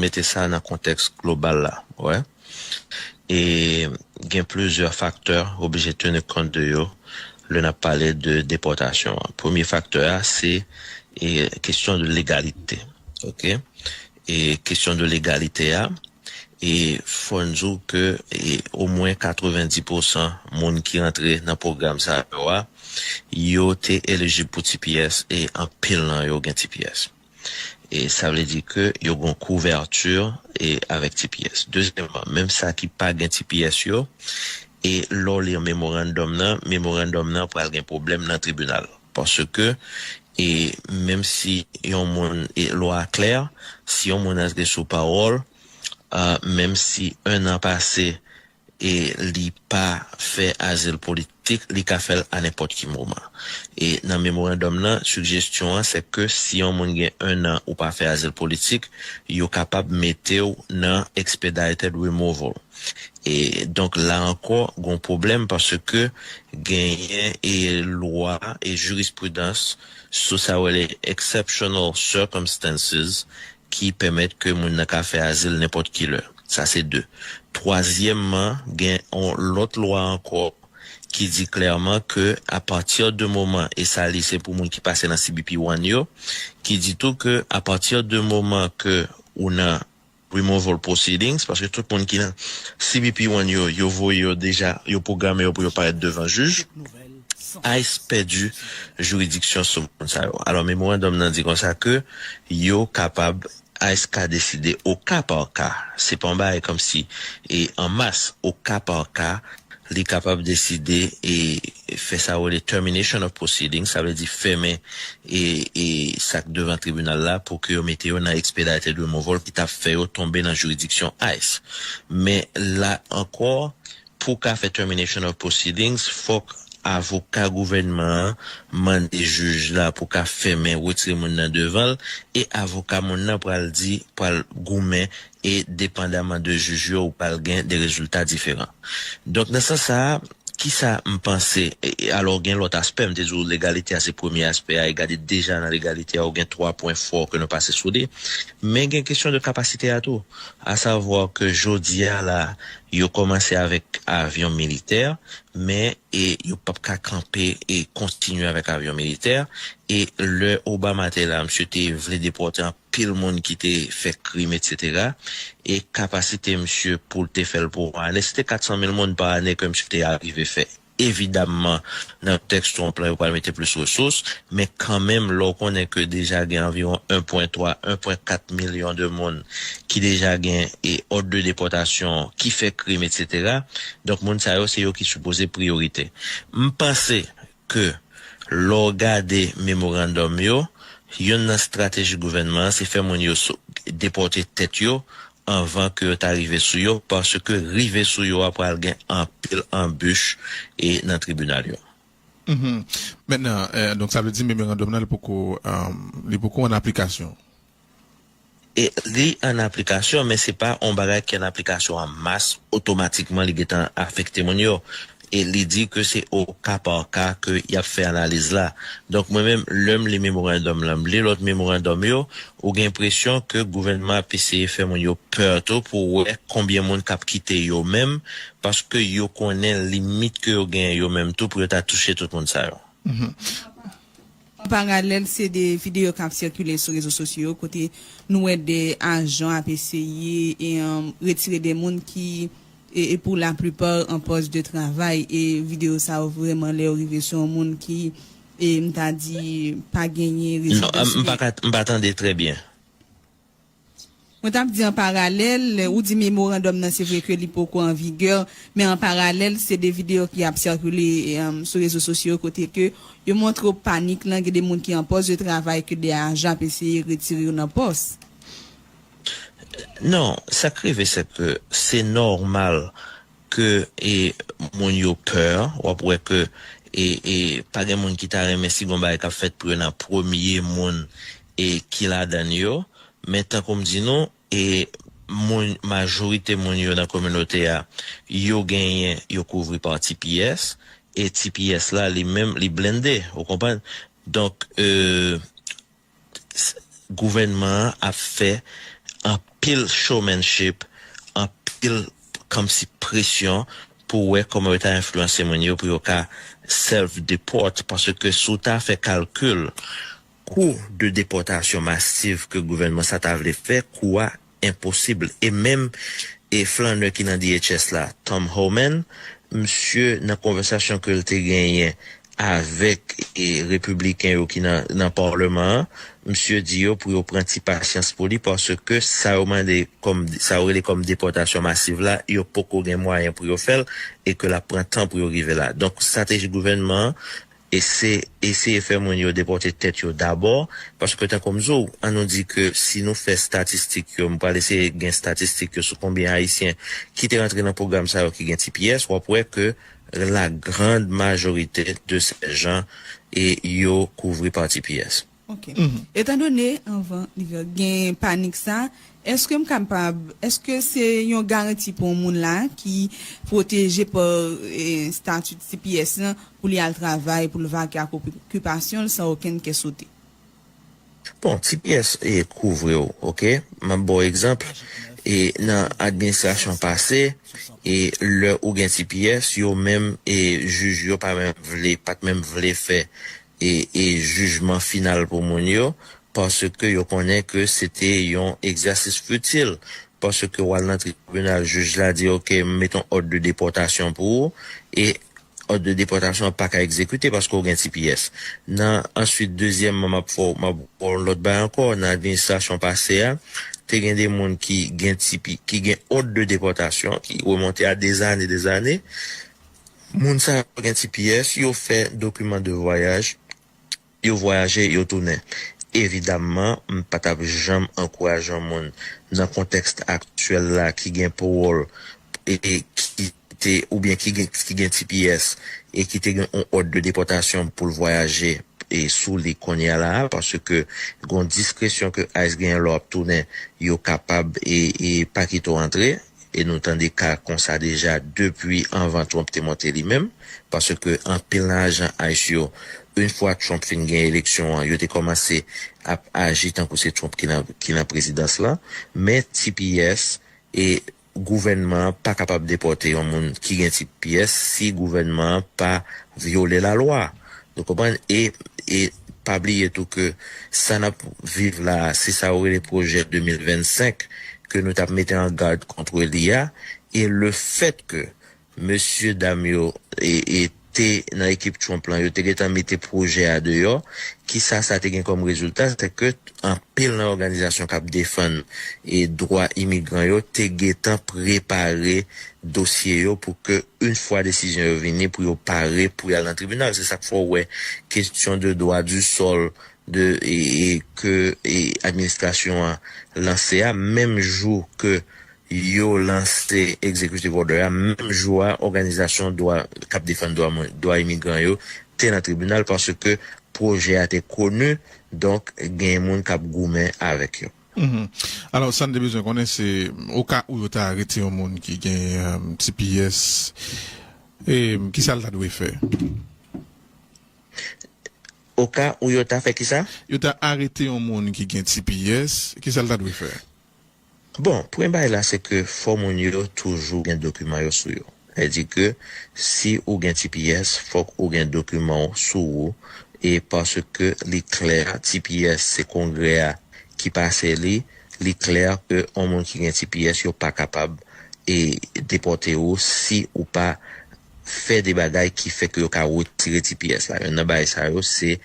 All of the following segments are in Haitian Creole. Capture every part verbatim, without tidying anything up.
mete sa nan kontèks global la, wè. E gen plizyè faktè oblije teni kont de yo lè n ap pale de depòtasyon an. Premye faktè a, se e, kesyon de legalite. Oke? E kesyon de legalite a, e fò n di w ke e, omwen katrevendi pousan moun ki rantre nan pwogram sa yo a, yo te elijib pou T P S e anpil nan yo gen T P S. E sa vle di ke yo gen kouvèti e avèk T P S. Dezyèmman, menm sa ki pa gen T P S yo, e lè w li memorandòm nan, memorandòm nan pral gen pwoblèm nan tribinal. Paske e menm si yon moun, e lwa a klè, si yon moun antre sou pawòl, a, menm si en an pase e li pa fè azil politik, li ka fè l a nenpòt ki moman. E nan memorandòm nan, sigjesyon an, se ke si yon moun gen en an ou pa fè azil politik, yo kapab mete w nan expedited removal. E donk, la ankò, gon pwoblèm paske genyen e lwa e jirispridans sou sa yo rele exceptional circumstances ki pèmèt ke moun nan ka fè azil nenpòt ki lè. Sa se de. Twazyèmman, gen yon lòt lwa ankò ki di klèman ke apati de moman, e sa li se pou moun ki pase nan C B P one yo, ki di tou ke apati de moman ke ou nan removal proceedings, paske tout moun ki nan C B P one yo, yo voye yo deja, yo pwograme yo pou yo parèt devan jij, ice pèdi jiridiksyon sou moun sa yo. Alò, memorandòm nan di konsa ke yo kapab, ice ka deside o ka pa ka, se pa yon bagay kòmsi e an mas, o ka pa ka, li kapab deside e fè sa yo rele termination of proceedings, sa vle di fèmen e, e sa k devan tribinal la pou ke yo mete yo nan expedited removal ki t ap fè yo tonbe nan jiridiksyon ice. Men la ankò, pou ka fè termination of proceedings, fòk avoka gouvènman an mande jij la pou ka fèmen, retire moun nan devan l, e avoka moun nan pral di, pral goumen, e depandaman de jij yo, ou pral gen de rezilta diferan. Donk, nan sans sa a, kisa m panse, e, e, alò, gen lòt aspè, m te di w legalite a se premye aspè a, e gade deja nan legalite a, ou gen twa pwen fò ke nou pase sou li, men gen kesyon de kapasite a tou, asavwa ke jodi a la, yo kòmanse avèk avyon militè, men e yo p ap ka kanpe e kontinye avèk avyon militè, e lè Obama te la, misye te vle depòte anpil moun ki te fè krim, etsetera, e kapasite misye pou l te fè l pou yon ane, se te kat san mil moun pa ane ke misye te arive fè. Evidamman, nan tèks Trump la, yo pral mete plis resous, men kanmenm, lè w konnen ke deja gen anviwon en pwen twa, en pwen kat milyon de moun ki deja gen e òd de depòtasyon, ki fè krim, etsetera. Donk, moun sa yo, se yo ki sipoze priyorite. M panse ke lè w gade memorandòm yo, youn nan estrateji gouvènman an, se fè moun yo so-, depòte tèt yo anvan ke yo ta rive sou yo, paske rive sou yo a pral gen anpil anbich e nan tribinal yo. Mhm. Mentnan, eh, donk sa vle di memorandòm nan li poko, eh, li poko an aplikasyon. E li an aplikasyon, men se pa yon bagay ki an aplikasyon an mas, otomatikman li gentan afekte moun yo. E li di ke se o ka pa ka ke y ap fè analiz la. Donk, mwen menm, lè m li memorandòm lan, m li lòt memorandòm yo, ou gen enpresyon ke gouvènman ap eseye fè moun yo pè tou pou wè konbyen moun k ap kite yo menm, paske yo konnen limit ke yo genyen yo menm tou pou yo ta touche tout moun sa yo. An paralèl, se de videyo k ap sikile sou rezo sosyo yo kote nou wè de ajan ap eseye e, um, retire de moun ki e, e pou laplipa an pòs de travay. E videyo sa yo vrèman lè yo rive sou yon moun ki e, m ta di pa genyen rezidans. Non, m pa ka, m pa tande trè byen. Mwen t ap di an paralèl, ou di memorandòm nan se vre ke li poko an vigè, men an paralèl se de videyo ki ap sikile um, sou rezo sosyo kote ke yo montre w panik lan, gen de moun ki an pòs de travay ke de ajan ap eseye retire yo nan pòs. Non, sa k rive se ke se nòmal ke e, moun yo pè, w ap wè ke e, e, pa gen moun ki ta renmen si gon bagay k ap fèt pou yo nan premye moun e, ki ladan yo. Men tankou m di nou, e moun, majorite moun yo nan kominote a, yo genyen, yo kouvri pa T P S, e T P S la, li menm, li blende, ou konprann? Donk, e, gouvènman an ap fè an anpil showmanship, anpil kòmsi presyon pou wè kòman yo ta enfliyanse moun yo pou yo ka self-deport, paske si w ta fè kalkil kou de depòtasyon masiv ke gouvènman sa ta vle fè, kou a enposib. E menm e flannè ki nan D H S la, Tom Homan, misye nan konvèsasyon ke l te genyen avèk e repibliken yo ki nan, nan palman an, misye di yo pou yo pran ti pasyans pou li, paske sa yo mande kòm, sa yo rele kòm depòtasyon masiv la, yo poko gen mwayen pou yo fè l, e ke l ap pran tan pou yo rive la. Donk, estrateji gouvènman an, e se eseye fè moun yo depòte tèt yo dabò, paske tankou m di w, an nou di ke si nou fè estatistik yo, m pral eseye gen estatistik yo sou konbyen Ayisyen ki te rantre nan pwogram sa yo ki gen T P S, w ap wè ke la grande majorité de ces gens e yo kouvri pa T P S. Ok. Etandone, anvan li gen panik sa, èske m kapab, èske se yon garanti pou yon moun la ki pwoteje pa e, estati T P S lan pou li al travay, pou l vake ak okipasyon l san okenn kè sote? Bon, T P S e kouvri w, ok? M ap ba w egzanp. E nan administrasyon pase, e lè ou gen T P S, yo menm, e jij yo pa menm vle, pa t menm vle fè e, e jijman final pou moun yo, paske yo konnen ke se te yon egzèsis fitil, paske w al nan tribinal, jij la di, ok, m mete yon òd de depòtasyon pou ou, e òd de depòtasyon an pa ka egzekite paske w gen T P S. Nan, answit, dezyèmman, m ap fè w, m ap ba w lòt bagay ankò, nan administrasyon pase a, te gen de moun ki gen T P, ki gen òd de depòtasyon, ki remonte a dezane, dezane. Moun sa yo gen T P S, yo fè dokiman de vwayaj, yo vwayaje, yo tounen. Evidamman, m pa t ap janm ankouraje yon moun nan kontèks aktyèl la ki gen pawòl e, e ki te, oubyen ki gen, ki gen T P S e ki te gen yon òd de depòtasyon pou l vwayaje e sou li kounye a la a, paske gen yon diskresyon ke ice genyen lè w ap tounen, yo kapab e, e pa kite w antre. E nou tande ka konsa deja depi anvan Trump te monte li menm, paske anpil nan ajan ice yo, yon fwa Trump fin gen eleksyon an, yo te kòmanse ap aji tankou se Trump ki nan, ki nan prezidans lan, men T P S e gouvènman an pa kapab depòte yon moun ki gen T P S si gouvènman an pa vyole lalwa. Nou konprann? E, e pa bliye tou ke sa n ap viv la a, se sa yo rele pwojè de mil vennsenk ke nou t ap mete an gad kont li a, e lefèt ke mesye dam yo e, e te nan ekip Trump lan, yo te gentan mete pwojè a deyò, kisa sa te gen kòm rezilta? Se ke anpil nan òganizasyon k ap defann e dwa imigran yo te gentan prepare dosye yo pou ke, yon fwa desizyon yo vini, pou yo pare pou y al nan tribinal. Se sa k fè w wè kesyon de dwa di sòl, de, e, e ke e administrasyon an lanse a, menm jou ke yo lanse executive order a, menm jou a, òganizasyon dwa, k ap defann dwa moun, dwa imigran yo te nan tribinal paske pwojè a te koni, donk, gen moun k ap goumen avèk yo. Mhm. Alò, sa n te bezwen konnen se, oka ou yo ta arete yon moun ki gen, euh, T P S, e, kisa l ta dwe fè? Oka ou yo ta fè kisa? Yo ta arete yon moun ki gen T P S, kisa l ta dwe fè? Bon, premye bagay la, se ke fò moun yo toujou gen dokiman yo sou yo. Sa vle di ke si ou gen T P S, fòk ou gen dokiman w sou ou, e paske li klè, T P S se Kongrè a ki pase li, li klè ke yon moun ki gen T P S, yo pa kapab e depòte ou si ou pa fè de bagay ki fè ke yo ka retire T P S la. Youn nan bagay sa yo, se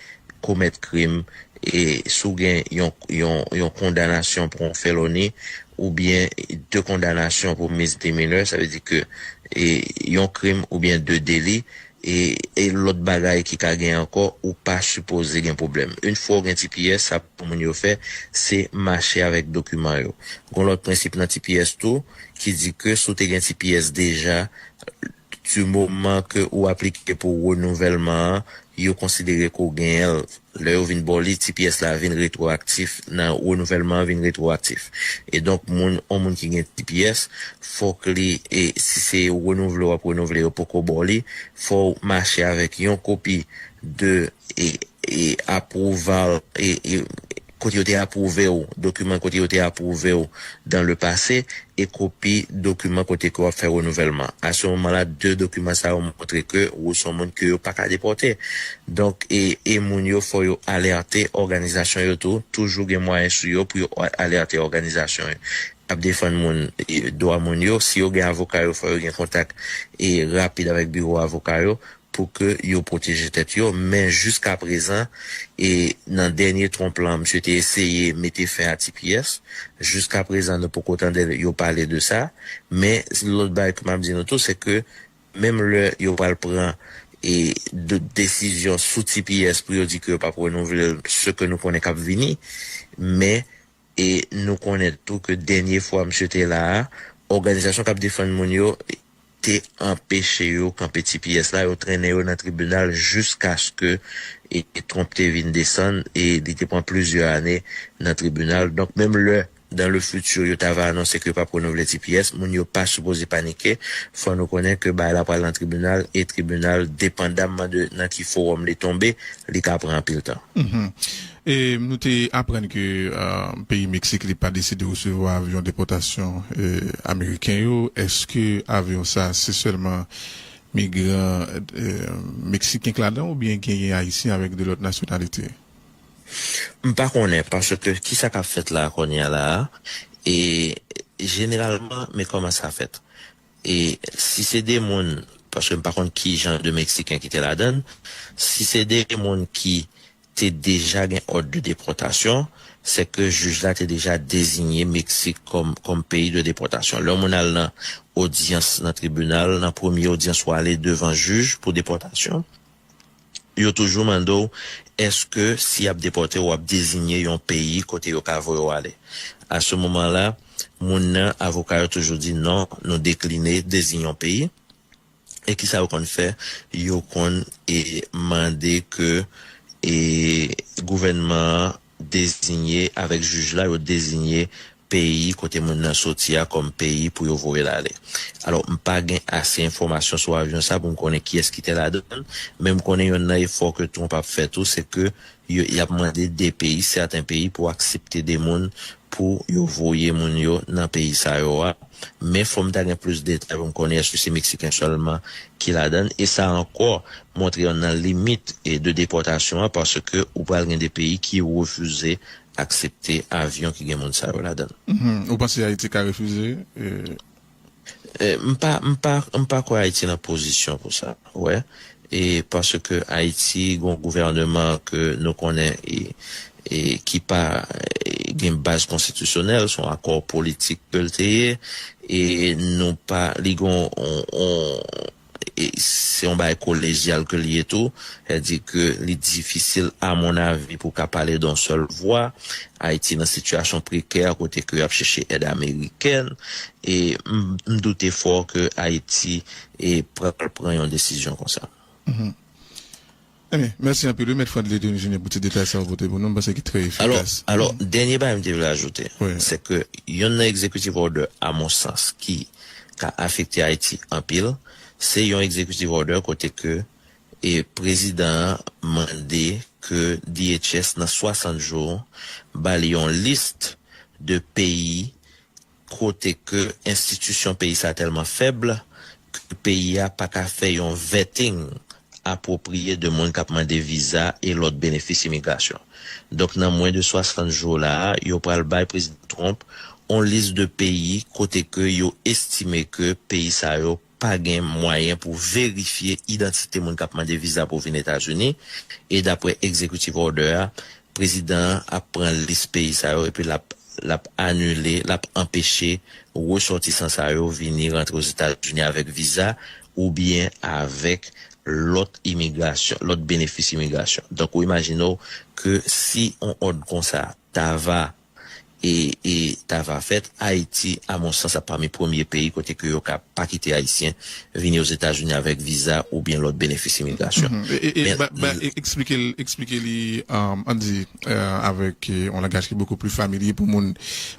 komèt krim, e si w gen yon, yon, yon kondanasyon pou yon feloni, oubyen de kondanasyon pou misdemeanor, sa vle di ke e yon krim oubyen de deli, e, e lòt bagay ki ka gen ankò, ou pa sipoze gen pwoblèm. Yon fwa w gen T P S, sa pou moun yo fè, se mache avèk dokiman yo. Gon lòt prensip nan T P S tou, ki di ke si w te gen T P S deja, di moman ke ou aplike pou renouvèlman an, yo konsidere ke w genyen l. Lè yo vin ba w li, T P S la vin retwoaktif, nan renouvèlman an vin retwoaktif. E donk, moun, yon moun ki gen T P S, fòk li, e si se renouvle w ap renouvle, yo poko ba w li, fò w mache avèk yon kopi de, e, e apwouval, e, e kote yo te apwouve w, dokiman kote yo te apwouve w dans le passé, e kopi dokiman kote ke w ap fè renouvèlman. A se moman la, de dokiman sa yo montre ke ou se yon moun ke yo pa ka depòte. Donk, e, e moun yo, fò yo alète òganizasyon yo tou, toujou gen mwayen sou yo pou yo a- alète òganizasyon yo k ap defann moun, e, dwa moun yo. Si yo gen avoka yo, fò yo gen kontak, e, rapid avèk biwo avoka yo pou ke yo pwoteje tèt yo. Men jiska prezan, e, nan dènye Trump lan, misye te eseye mete fen a T P S. Jiska prezan, nou poko tande yo pale de sa. Men lòt bagay ke m ap di nou tou, se ke menm lè yo pral pran, e, de- desizyon sou T P S pou yo di ke yo p ap renouvle l, se ke nou konnen k ap vini. Men, e, nou konnen tou ke dènye fwa misye te la a, òganizasyon k ap defann moun yo te anpeche yo kanpe T P S la, yo trennen yo nan tribinal jiskaske, e, e, Trump te vin desann, e li te pran plizyè ane nan tribinal. Donk, menm lè, dans le futur, yo ta va anonse ke yo p ap renouvle T P S, moun yo pa sipoze panike. Fò nou konnen ke bagay la pral nan tribinal, e tribinal, depandamman de nan ki fowòm li tonbe, li ka pran anpil tan. Mhm. E nou te aprann ke, euh, peyi Meksik li pa deside resevwa avyon depòtasyon, euh, ameriken yo. Èske avyon sa se sèlman migran, euh, meksiken k ladan oubyen genyen ayisyen avèk de lòt nasyonalite? M pa konnen, paske kisa k ap fèt la kounye a la a, e jeneralman, men kòman sa fèt. E si se de moun, paske m pa konn ki jan de Meksiken ki te ladan l, si se de moun ki te deja gen òd de depòtasyon, se ke jij la te deja deziye Meksik kòm, kòm peyi de depòtasyon. Lè moun al nan odyans nan tribinal, nan premye odyans ou ale devan jij pou depòtasyon, yo toujou mande w, èske si y ap depòte w, w ap deziye yon peyi kote yo ka voye w ale. A se moman la, moun nan, avoka yo toujou di non, nou dekline deziye yon peyi. E kisa yo konn fè? Yo konn, e, mande ke, e, gouvènman an deziye, avèk jij la, yo deziye peyi kote moun nan soti a kòm peyi pou yo voye l ale. Alò, m pa gen ase enfòmasyon sou avyon sa pou m konnen kiyès ki te ladan l, men m konnen yonn nan efò ke Trump ap fè tou, se ke yo, y ap mande de peyi, sèten peyi, pou aksepte de moun pou yo voye moun yo nan peyi sa yo a. Men fò m ta gen plis detay pou m konnen èske se Meksiken sèlman ki ladan l. E sa ankò montre yonn nan limit, e, de depòtasyon an, paske ou pral gen de peyi ki refize aksepte avyon ki gen moun sa yo ladan l. Mhm. Ou panse Ayiti ka refize? E, E, m pa, m pa, m pa kwè Ayiti nan pozisyon pou sa, ou wè. E paske Ayiti gon gouvènman ke nou konnen e, e ki pa, e, gen baz konstitisyonèl, se yon akò politik ke l te ye, e nou pa, li gon, on, on, e se yon bagay kolejyal ke l ye tou, sètadi ke li difisil, amonavi, pou w ka pale de yon sèl vwa. Ayiti nan sitiyasyon prekè kote ke y ap chèche èd amerikèn, e m, m doute fò ke Ayiti, e, pral pran yon desizyon konsa. Mhm. Ebyen, mèsi anpil, wi, Mèt Fredly Dieudonné Junior, pou ti detay sa w pote pou nou. M panse ki trè efikas. Alò, alò, dènye bagay m te vle ajoute, wi, se ke yonn nan executive order, a mon sans, ki ka afekte Ayiti anpil, se yon executive order kote ke, e, prezidan an mande ke D H S nan swasant jou ba li yon lis de peyi kote ke enstitisyon peyi sa tèlman fèb ke peyi a pa ka fè yon vetting apwopriye de moun k ap mande viza e lòt benefis imigrasyon. Donk, nan mwen de swasant jou la a, yo pral bay Prezidan Trump on lis de peyi kote ke yo estime ke peyi sa yo pa gen mwayen pou verifye idantite moun k ap mande viza pou vin Etazini. E daprè executive order a, prezidan an ap pran lis peyi sa yo epi l ap, l ap anile, l ap anpeche resòtisan sa yo vini rantre Ozetazini avèk viza oubyen avèk lòt imigrasyon, lòt benefis imigrasyon. Donk, ou imajine w ke si on òd konsa ta va e, e ta va fèt, Ayiti, a mon sans, ap pami premye peyi kote ke yo ka pa kite Ayisyen vini Ozetazini avèk viza oubyen lòt benefis imigrasyon. Mhm. E, e, e, men, ba, ba, l- e, eksplike l, eksplike li, um, ann di, euh, avèk, euh, yon langaj ki bokou pli familye pou moun,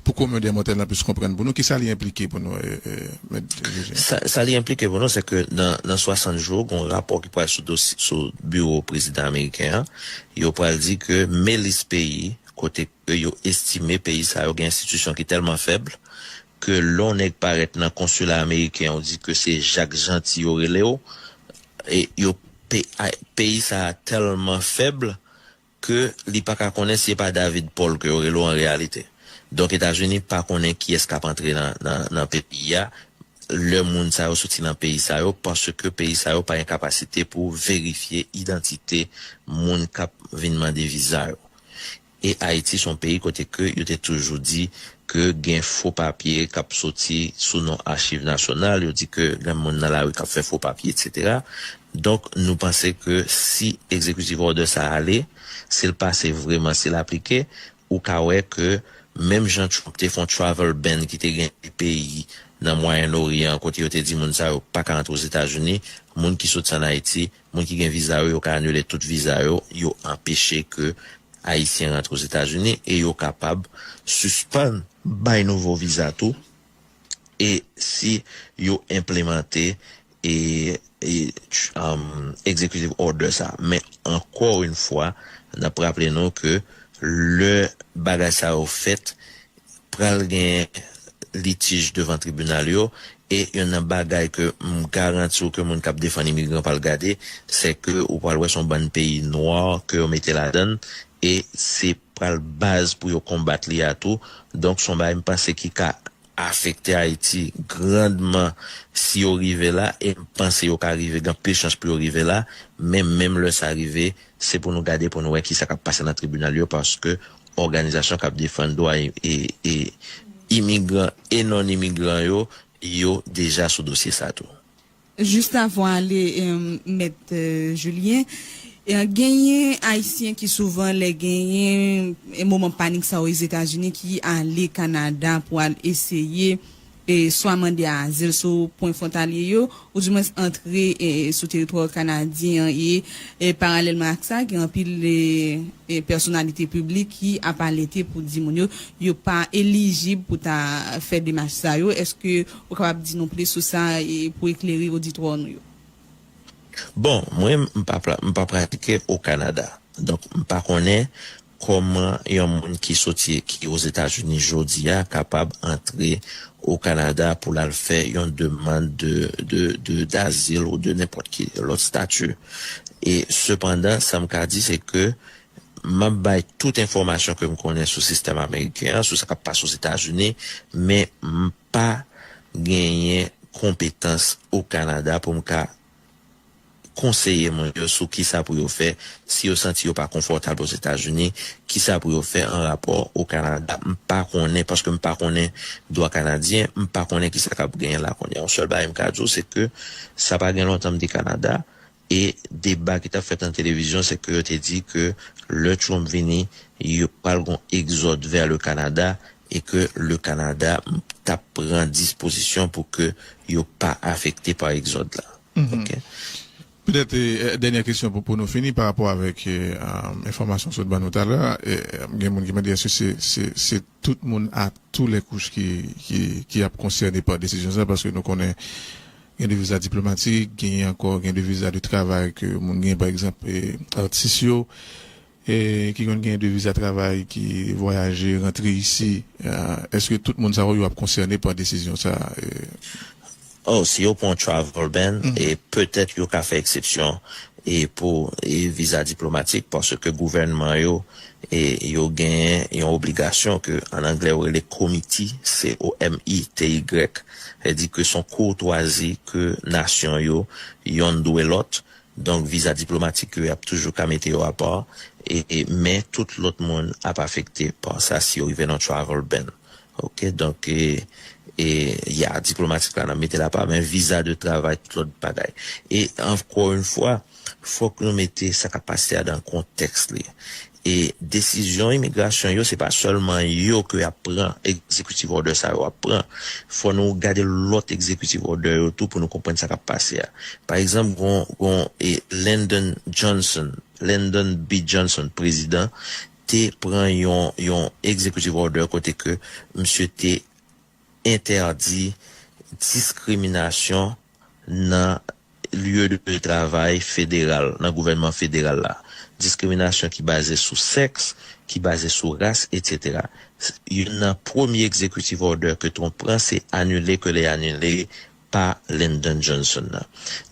pou commun des mortels la plis konprann pou nou, kisa li enplike pou nou, euh, euh, Mèt Joseph? Sa, sa li enplike pou nou, se ke nan, nan swasant jou, gon rapò ki pral sou dosi-, sou biwo prezidan ameriken an, yo pral di ke men lis peyi kote ke yo estime peyi sa yo gen enstitisyon ki tèlman fèb ke lè yon nèg parèt nan konsila ameriken, ou di ke se Jak Janti yo rele w, e yo pe-, a-, peyi sa a tèlman fèb ke li pa ka konnen si e pa David Paul ke yo rele w an reyalite. Donk, Etazini pa konnen kiyès k ap antre nan, nan, nan peyi a, lè moun sa yo soti nan peyi sa yo, paske peyi sa yo pa gen kapasite pou verifye idantite moun k ap vin mande viza yo. E Ayiti se yon peyi kote ke yo te toujou di ke gen fo papye k ap soti sou non Achiv Nasyonal, yo di ke gen moun nan lari k ap fè fo papye, etsetera. Donk, nou panse ke si executive order sa ale, si l pase vreman, si l aplike, ou ka wè ke menm jan Trump te fè yon travel ban ki te gen de peyi nan Mwayen Oryan kote yo te di moun sa yo pa ka antre Ozetazini, moun ki soti ann Ayiti, moun ki gen viza yo, yo ka anile tout viza yo, yo anpeche ke Ayisyen rantre Ozetazini e yo kapab sispann bay nouvo viza tou. E si yo enplemante e, e, um, executive order sa. Men ankò yon fwa, n ap raple nou ke lè bagay sa yo fèt, pral gen litij devan tribinal yo, e youn nan bagay ke m garanti w ke moun k ap defann imigran pral gade, se ke ou pral wè se yon bann peyi nwa ke yo mete ladan l, e se pral baz pou yo konbat li a tou. Donk, se yon bagay m panse ki ka afekte Ayiti grandman si yo rive la, e m panse yo ka rive, gen anpil chans pou yo rive la, men menm lè sa rive, se pou nou gade pou nou wè kisa k ap pase nan tribinal yo, paske òganizasyon k ap defann dwa e, e, e imigran e non-imigran yo, yo deja sou dosye sa tou. Jis avan ale, em, Mèt, eh, Julien, eh, genyen Ayisyen ki souvan lè genyen, eh, moman panik sa yo Ozetazini ki ale Kanada pou al eseye, eh, swa mande azil sou pwen fwontalye yo, oudimwens antre, eh, sou teritwa kanadyen an, e, eh, paralèlman ak sa, gen anpil, eh, eh, pèsonalite piblik ki ap alète pou di moun yo, yo pa elijib pou ta fè demach sa yo. Èske ou kapab di nou plis sou sa e pou eklere oditwa nou yo? Bon, mwen, m pa pra-, m pa pratike o Kanada. Donk, m pa konnen kòman yon moun ki soti, ki Ozetazini jodi a, kapab antre o Kanada pou l al fè yon demann de, de, de, dazil ou de nenpòt ki lòt stati. E sepandan, sa m ka di, se ke m ap bay tout enfòmasyon ke m konnen sou sistèm ameriken an, sou sa k ap pase Ozetazini, men m pa genyen konpetans o Kanada pou m ka konseye moun yo sou kisa pou yo fè, si yo santi yo pa konfòtab Ozetazini, kisa pou yo fè an rapò o Kanada. M pa konnen, paske m pa konnen dwa kanadyen, m pa konnen kisa k ap genyen la kounye a. Yon sèl bagay m ka di w, se ke sa pa gen lontan m te Kanada, e deba ki t ap fèt nan televizyon, se ke yo te di ke lè Trump vini, yo pral gon egzòd vè le Kanada, e ke le Kanada t ap pran dispozisyon pou ke yo pa afekte pa egzòd la. Mhm. Ok. Petèt, eh, dènyè kesyon pou, pou nou fini pa rapò avèk, eh, um, enfòmasyon sot ban nou talè a. Eh, gen moun ki mande èske se, se, se tout moun a tou lè kouch ki, ki, ki ap konsène pa desizyon sa, paske nou konnen gen de viza diplomatik, gen ankò, gen de viza de travay ke moun gen, pa egzanp, eh, atis yo, e ki konn gen de viza travay ki vwayaje, rantre isi, eh, èske tout moun sa yo, yo ap konsène pa desizyon sa, eh? Oh, si yo pran travel ban, mhm, e petèt yo ka fè eksepsyon e pou e viza diplomatik, paske gouvènman yo, e yo gen yon obligasyon ke an anglè yo rele comity, C O M I T Y, e di ke se yon koutwazi ke nasyon yo, yonn dwe lòt, Donk, viza diplomatik yo, y ap toujou ka mete yo apa, e, e, men tout lòt moun ap afekte pa sa si yo rive nan travel ban. Ok, donk, e, e, ya, diplomatik la, n ap mete l apa, men viza de travay, tout lòt bagay. E, ankò yon fwa, fòk nou mete sa k ap pase a nan kontèks li. E desizyon imigrasyon yo, se pa sèlman yo ke y ap pran, executive order sa yo ap pran. Fò nou gade lòt executive order yo tou pou nou konprann sa k ap pase a. Pa egzanp, gon, gon, e, Lyndon Johnson, Lyndon B Johnson, prezidan, te pran yon, yon executive order kote ke misye te entèdi diskriminasyon nan lye de travay federal, nan gouvènman federal la. diskriminasyon ki baze sou sèks, ki baze sou ras, etsetera. Youn nan premye executive order ke Trump pran, se anile ke l anile pa Lyndon Johnson nan.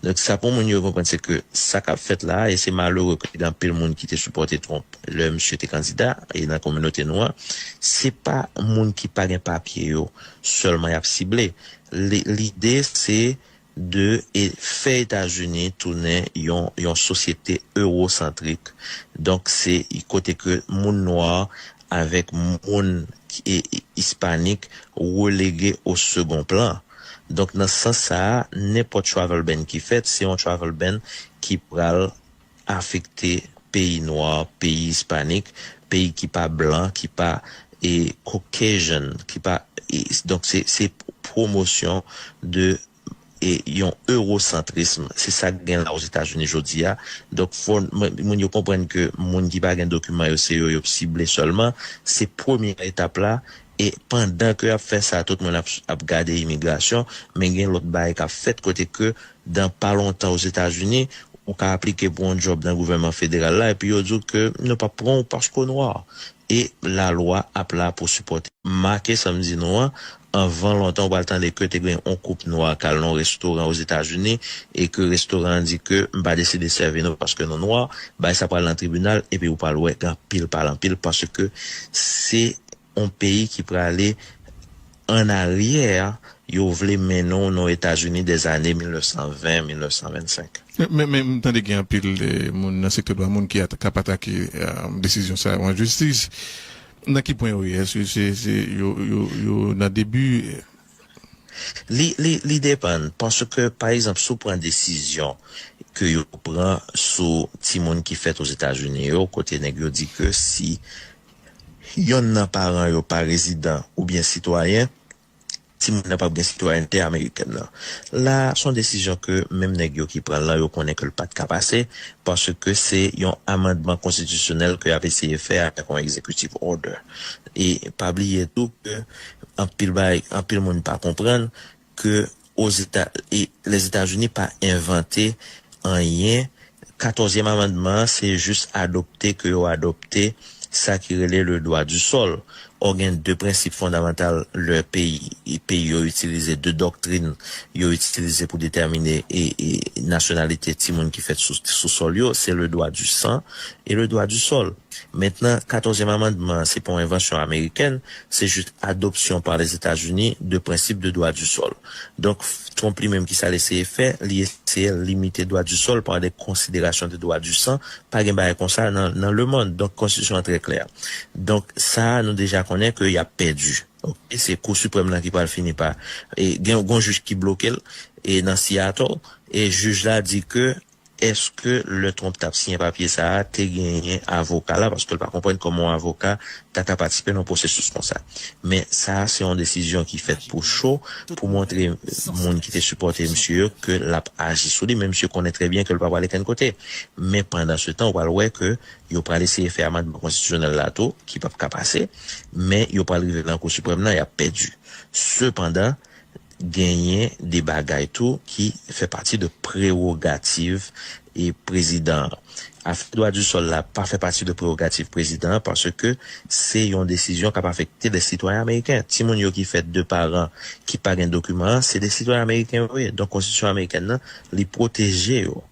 Donk, sa pou moun yo konprann, se ke sa k ap fèt la, e se malere ke gen anpil moun ki te sipòte Trump lè misye te kandida, e nan kominote nou an, se pa moun ki pa gen papye yo sèlman y ap sible. Li- Lide, se de e fè Etazini tounen yon, yon sosyete ewosantrik. Donk, se kote ke moun nwa avèk moun ki, e, e, ispanik relege o segon plan. Donk, nan sans sa a, nenpòt travel ban ki fèt, se yon travel ban ki pral afekte peyi nwa, peyi ispanik, peyi ki pa blan, ki pa e Caucasian, ki pa e, donk se se pwomosyon de e yon ewosantrism. Se sa k gen la Ozetazini jodi a. Donk, fò mwen- moun yo konprann ke moun ki pa gen dokiman yo, se yo yo sible sèlman. Se premye etap la. E pandan ke y ap fè sa, tout moun ap, ap gade imigrasyon, men gen lòt bagay k ap fèt kote ke dan pa lontan Ozetazini, ou ka aplike pou yon djòb nan gouvènman federal la, epi yo di w ke nou p ap pran w paske w nwa. E lalwa ap la pou sipòte. Make sa m di nou an, anvan lontan, ou pral tande ke te gen yon koup nwa k al nan yon restoran Ozetazini, e ke restoran an di ke m pa deside sèvi nou paske nou nwa, bagay sa pral nan tribinal, epi ou pral wè gen anpil pale anpil, paske se yon peyi ki prale an aryè, yo vle mennen w nan Etazini dè zane mil nèf san ven, mil nèf san vennsenk. Men, men, men m tande gen anpil de moun nan sektè dwa moun ki at- k ap atake, eh, desizyon sa yo an jistis. Nan ki pwen yo ye? Èske se, se yo, yo, yo nan debi? Li, li, li depann, paske, pa egzanp, si w pran desizyon ke yo pran sou timoun ki fèt Ozetazini yo, kote nèg yo di ke si yonn nan paran yo pa rezidan oubyen sitwayen, timoun nan p ap gen sitwayènte amerikèn nan. La, se yon desizyon ke menm nèg yo ki pran l lan, yo konnen ke l pa t ka pase, paske se yon amandman konstitisyonèl ke y ap eseye fè avèk yon executive order. E pa bliye tou ke anpil bagay, anpil moun pa konprann ke Ozeta- e Lèzetazini pa envante anyen. Katòzyèm amandman an, se jis adopte ke yo adopte sa ki rele le droit du sol. Or, gen de prensip fondamantal lè peyi, peyi yo itilize, de doktrin yo itilize pou detèmine e, e nasyonalite timoun ki fèt sou, sou sòl yo, se le droit du sang e le droit du sol. Mentnan, katòzyèm amandman an, se pa yon envansyon amerikèn, se jis adopsyon pa Lèzetazini de prensip de droit du sol. Donk, Trump li menm, ki sa l eseye fè, li eseye limite droit du sol par des considérations de droit du sang. Pa gen bagay konsa nan, nan lemonn. Donk, konstitisyon an trè klè. Donk, sa a, nou deja konnen ke y ap pèdi. Oke, se Kou Siprèm nan ki pral fini pa, e, gen yon jij ki bloke l, e, nan Seattle, e jij la di ke èske lè Trump t ap siyen papye sa a, te genyen avoka la, paske l pa konprann kòman yon avoka ta ka patisipe nan pwosesis konsa. Men sa a, se yon desizyon ki fèt pou cho, pou montre moun ki te sipòte misye yo ke l ap aji sou li, men misye konnen trè byen ke l pa prale kenn kote. Men pandan se tan, w pral wè ke yo pral eseye fè amandman konstitisyonèl la tou, ki p ap ka pase, men yo pral rive nan Kou Siprèm nan, y ap pèdi. Sepandan, genyen de bagay tou ki fè pati de prewogativ e prezidan an. Afè dwa di sòl la pa fè pati de prewogativ prezidan an, paske se yon desizyon k ap afekte de sitwayen ameriken. Timoun yo ki fèt de paran ki pa gen dokiman an, se de sitwayen ameriken yo ye. Donk, konstitisyon amerikèn nan, li pwoteje yo.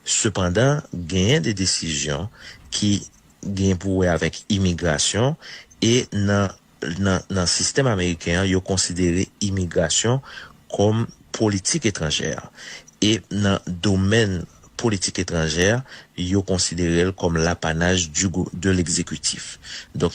Sepandan, genyen de desizyon ki gen pou wè avèk imigrasyon, e nan, nan, nan sistèm ameriken an, yo konsidere imigrasyon kòm politik etranjè. E nan domèn politik etranjè, yo konsidere l kòm lapanaj du gou- de l'exécutif. Donk,